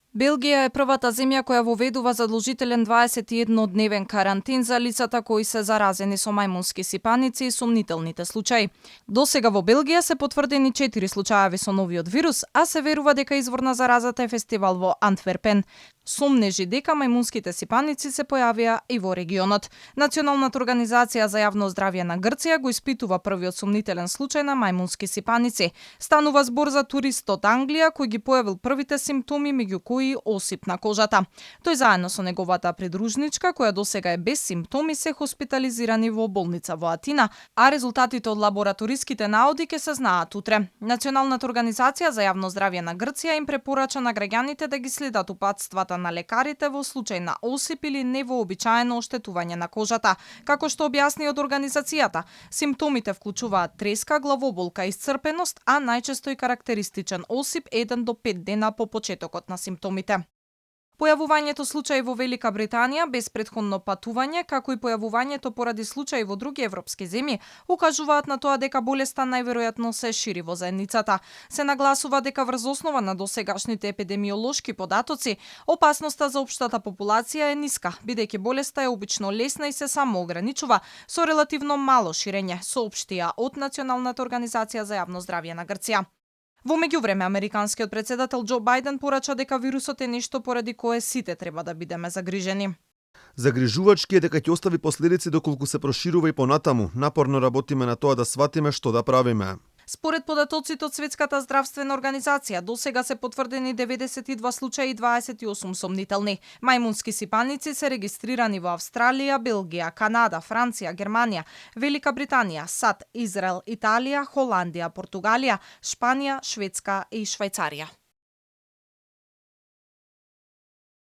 Белгија е првата земја која воведува задолжителен 21-дневен карантин за лицата кои се заразени со мајмунски сипаници и сомнителните случаи. Досега во Белгија се потврдени 4 случаеви со новиот вирус, а се верува дека извор на заразата е фестивал во Антверпен. Сомнежи дека мајмунските сипаници се појавија и во регионот. Националната организација за јавно здравје на Грција го испитува првиот сомнителен случај на мајмунски сипаници. Станува збор за турист од Англија кој ги појавил првите симптоми, меѓу кои осип на кожата. Тој заедно со неговата придружничка, која досега е без симптоми, се хоспитализирани во болница во Атина, а резултатите од лабораториските наоди ќе се знаат утре. Националната организација за јавно здравје на Грција им препорача на граѓаните да ги следат упатствата на лекарите во случај на осип или невообичаено оштетување на кожата. Како што објасни од организацијата, симптомите вклучуваат треска, главоболка, исцрпеност, а најчесто и карактеристичен осип 1 до 5 дена по почетокот на симптомите. Појавувањето случаи во Велика Британија без претходно патување, како и појавувањето поради случаи во други европски земји, укажуваат на тоа дека болеста најверојатно се шири во заедницата. Се нагласува дека врз основа на досегашните епидемиолошки податоци, опасноста за општата популација е ниска, бидејќи болеста е обично лесна и се самоограничува со релативно мало ширење, соопштија од Националната организација за јавно здравје на Грција. Во меѓувреме, американскиот председател Џо Бајден порача дека вирусот е нешто поради кое сите треба да бидеме загрижени. Загрижувачки е дека ќе остави последици доколку се проширува и понатаму. Напорно работиме на тоа да сватиме што да правиме. Според податоците од Светската здравствена организација, досега се потврдени 92 случаи и 28 сомнителни. Мајмунски сипаници се регистрирани во Австралија, Белгија, Канада, Франција, Германија, Велика Британија, САД, Израел, Италија, Холандија, Португалија, Шпанија, Шведска и Швајцарија.